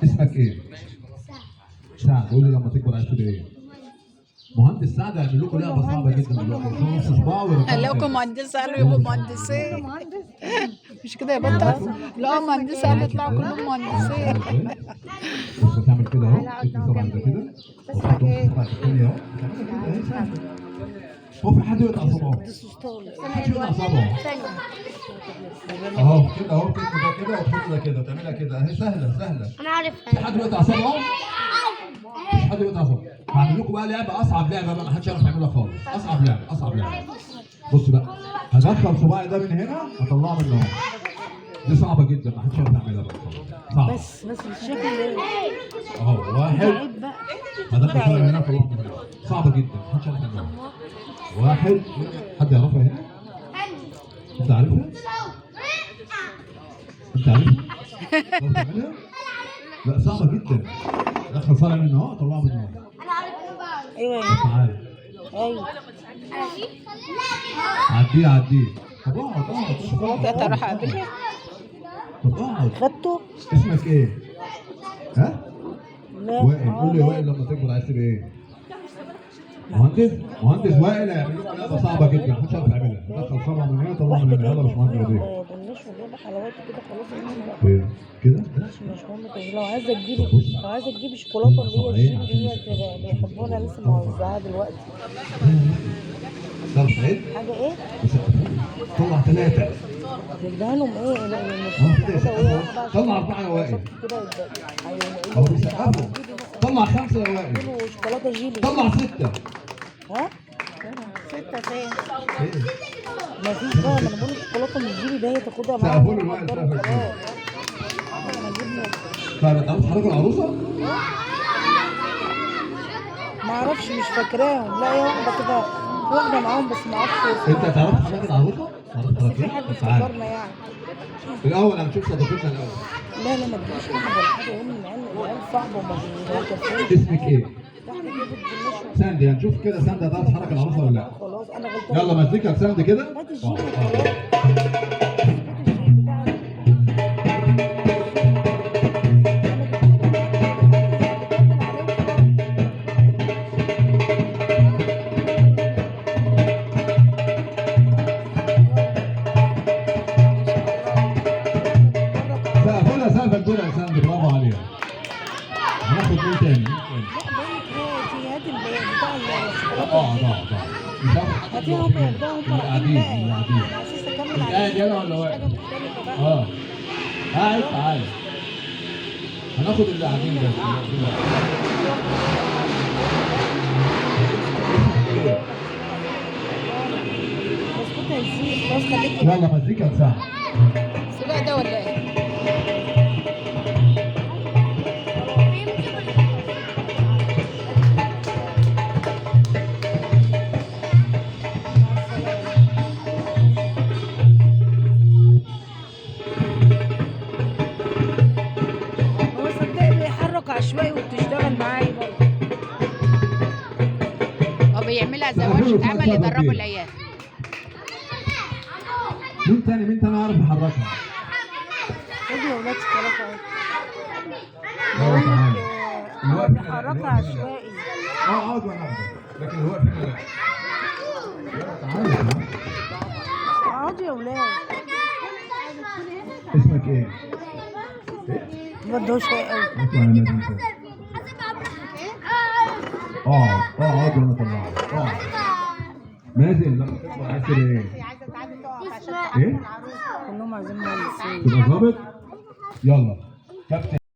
اسمك ايه؟ سعد. قول لي لما تكبر عايز تبقى ايه؟ مهندس. سعد هيعمل لكم لعبه صعبة جدا دلوقتي، نص صباعه ويرجعه قال لكم تاني. مهندس، قالوا يبقوا مهندسين. مهندس. مش كده يا بطة؟ لا مهندس، قالوا يطلعوا كلهم مهندسين. بص هتعمل كده اهو، تدي صبعك ده كده وتحط نص صبعك التاني اهو، تعملها كده اهي سهلة. هو في حد يقطع صبعه؟ محدش يقطع صبعه. اهو كده اهو، تدي ده كده وتحط ده كده وتعملها كده اهي، سهلة سهلة. انا عارفها. في حد بيقطع صبعه؟ مفيش حد بيقطع صبعه. هعمل لكم بقى لعبه، اصعب لعبه بقى، محدش يعرف يعملها خالص. اصعب لعبه، اصعب لعبه. بص بقى، هدخل صباعي ده من هنا هطلعه من هنا. دي صعبة جدا، محدش يعرف يعملها بقى خالص. صعبة. بس الشكل اهو واحد، عيب بقى. هدخل صباعي من هنا هطلعه من هنا. صعبة جدا، محدش يعرف يعملها. واحد، حد يعرفها هنا؟ انت عارفها؟ انت عارفها؟ تعرف تعملها؟ لا صعبة جدا. دخل صباعي من هنا طلعه من هنا. انا عارفها. ايوه تعالى. ايوه. عديه عديه. طب اقعد اقعد. شوكولاتة اروح اقابلها. طب اقعد. خدته؟ اسمك ايه؟ ها؟ لا. وائل. قول لي يا وائل لما تكبر عايز تبقى ايه؟ مهندس. مهندس وائل هيعمل لكم لعبه صعبة جدا، محدش يعرف يعملها. دخل صبعه من هنا طلعه من هنا. يلا يا باشمهندس وديع. بلاش وجايبه حلويات كده خلاص المهم. ايه كده؟ ماشي مش مهم. طب لو عايزه تجيبي، لو عايزه تجيبي شوكولاتة اللي هي الجيلي ديت اللي بيحبوها، انا لسه موزعاها دلوقتي. تعرف تعد؟ حاجة ايه؟ طلع ثلاثة. تديها لهم ايه؟ لا، اه كده يسقفوا. طلع أربعة يا وائل. كده يبقى أهو بيسقفوا. طلع خمسة يا وائل. شوكولاتة جيلي. طلع ستة. ها؟ ستة فين؟ ايه؟ ما فيش بقى، ما انا بقول الشوكولاتة من الجيلي ده هي تاخدها معاها. سقفوا له الوائل سقفة كبيرة. طيب ما تعرفش حضرتك العروسة؟ ما اعرفش، مش فاكراهم. لا هي واحدة كده، في واحدة معاهم بس ما اعرفش. أنت تعرف حضرتك العروسة؟ تعرف بس في حضرتك حد إيه؟ تعالى. افتكرنا يعني. الأول هنشوف صديقتنا الأول. لا لا ما تجيبش واحد ولا حاجة، يوم العيال العيال صعبة وما بيكفوش. اسمك إيه؟ واحدة جابت بالنشوه. ساندي. هنشوف كده ساندي هتعرف تحرك العروسة ولا لا؟ خلاص انا غلطانة. يلا مزيكا لساندي كده. هات الجيلي آه. وخلاص. هات الجيلي بتاع سقفوا لها سقفة كبيرة يا ساندي، برافو عليها. هناخد مين تاني؟ مين تاني؟ لا بقول لك هاتي هاتي بتاع الشوكولاتة. اقعد اقعد اقعد. مش عارف. هاتيهم ياخدوها هم اللي رايحين قاعدين بقى. اللي قاعدين. على اساس اكمل انت قاعد عليهم. يلا ولا مش واقف؟ حاجة مختلفة بقى. اه قاعد. تعالى هناخد اللي قاعدين بس. اللي واقفين. بسكوت هيزيد خلاص خليك. يلا مزيكا لساعة. سباق ده ولا ايه؟ هو صدق بيحرك عشوائي وبتشتغل معايا برضه. هو بيعملها زي ورشة عمل يدربوا العيال. مين تاني؟ مين تاني عارف يحركها؟ خدي يا ولاد شوكولاتة اهي. يلا تعالى. اللي واقف هنا لا، اللي بيحركها واقف هنا لا. عشوائي. اه اقعد وانا اخدك، لكن اللي واقف هنا لا. يلا تعالى تعالى. اقعدوا يا ولاد. اسمك ايه؟ الواد ده شوية قوي. اطلع يا مازن فوق. اقعد اقعد وانا اطلعك. اقعد. مازن لما تكبر عايز تبقى ايه؟ ايه؟ كلهم عايزين مهندسين. تبقى ظابط؟ يلا كابتن.